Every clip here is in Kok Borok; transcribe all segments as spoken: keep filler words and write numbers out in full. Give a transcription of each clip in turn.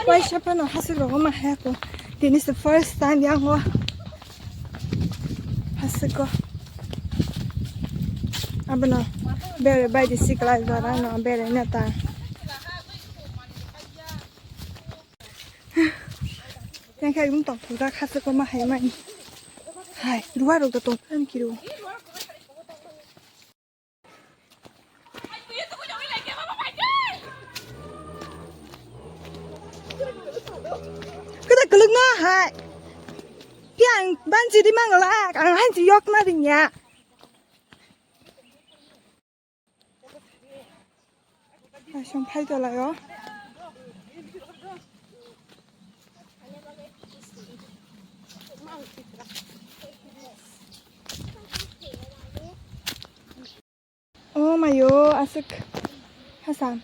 Paisa phano hasik rogo ma haya ko. Tini se first time yang o. Hasik ko. Abono bere bai di sikla jora no bere neta. Yang khai gung tok thujak hasik ko ma hai mani. Hai, ruwa rok da tong phan kiro. Kada kuluk na hai. Piang banji di mang la, ang hanji yok na ring ya. Asam phai to layo. Oh mayo, aswk hasam.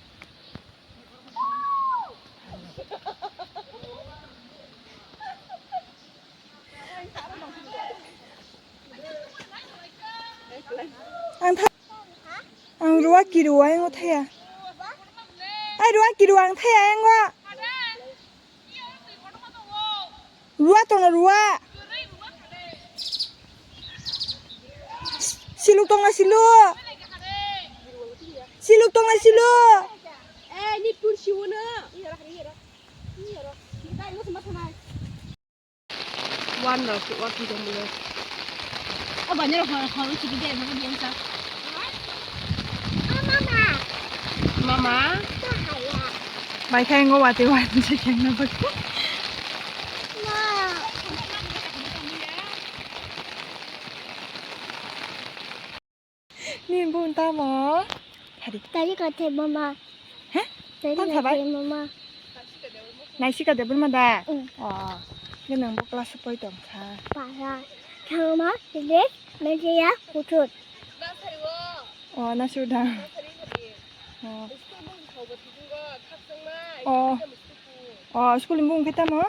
Ang tha-, ang ruwa kiru wa yang thaya. Ai ruwa kiru ang thaya yang wa. Ruwa tongno ruwa. Siluk tongna siluk. Siluk tongna siluk. Eh, ni pun siwono. Wan rok, wan rok. Abani rok hor, hor, sigi de, mama biang sa. Mama. Mama. Bai khai ngo wate wan se kheng na bak. Ma. Ni bun tamo? Hari. Tari kate mama. He? Tari Tang sabai? Kate mama. Naisika Debbarma da? Mm. Oh. Ni nang bo class poi tong kha. Para. Thangma, English, Media, Kuchut. Oh, na suda. Oh. Oh. Oh, school ni bung khe tamo?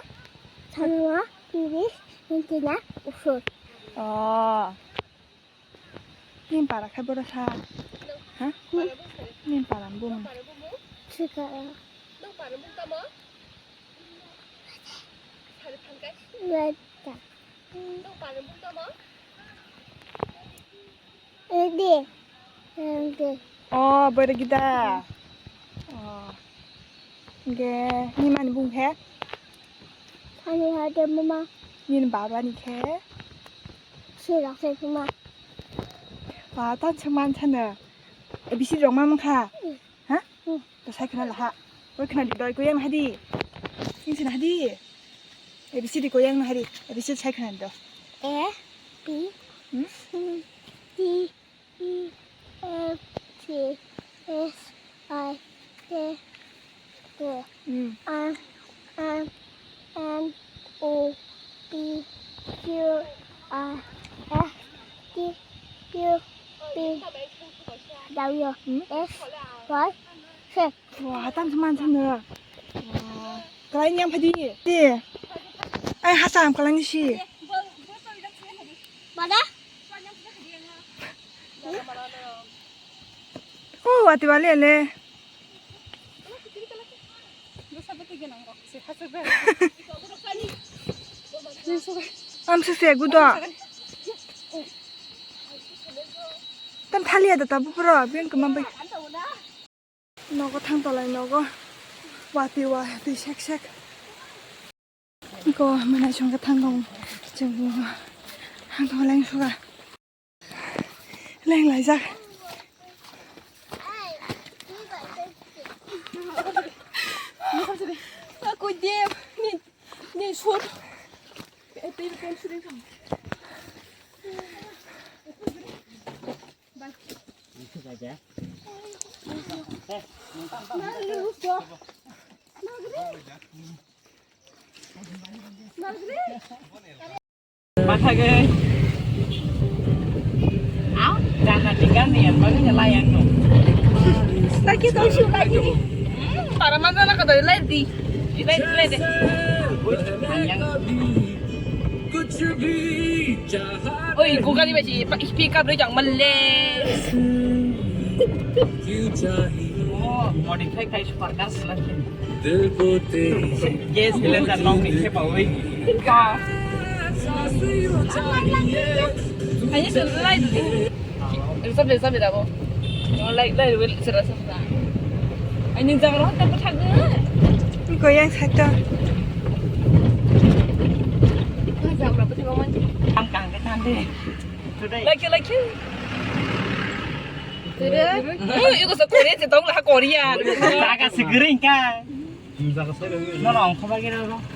Thangma, English, Media, Kuchut. Oh. Nini para khai boro sa? Ha? Nini para bung? Sika. Weta. Ede. Ede. Oh, boro gida. Oh. Ge, ni mani bung khe? Ani hade mama. Nini baba ni khe? Sirok se mama. Ba, tan se man sana. A B C D rok ma mankha? Mm. Ha? Mm. To sai khna laha. Oi khna di doi ko yang hadi. Ning sina hadi. A B C D ko yang hadi. A B C D sai khna do. A, B, Hmm? C, D, E, F, G, H, I, J, K, Hmm. L, M, N, O, P, Q, R, S, T, U, V, W, Hmm? X, Y, Z. Wah, tam seman sana. Wah, kalai yang padi. Di. Ai, hasam kalai ni si. Mana? Oh, wati wale le. Am se se gudo. Tam thalia da tabu pro, bien kama bai. Nogo thang tolai nogo. Wati wa twi sek sek. Ko manai songkhe thang dong. Chwng thang tolai suga. Leng laijak. Koi de, ni, ni sur. Mathagwi. Au, gana di gana yang bagwi layang no. Lagi tau shu lagi. Hmm, para mana nak ada lagi. Lagi, lagi. Yang. Oi, gugani baji, pick up rejang male. Oh, modify kai supercar selection. Gas cylinder nong ni khe pawi. Ka. Ayo, sir, light. Resap, resap, resap. Oh, light, light, wait, sir, resap. Ayo, jaga roh, tak tak. Goyang satu. Jaga roh, tak tak. Ang kang ke tang de. Today. Like you, like you. Tere. Iko sa Korea, chetong lah Korea. Jaga segering ka. Nono ongkho bagwi rw.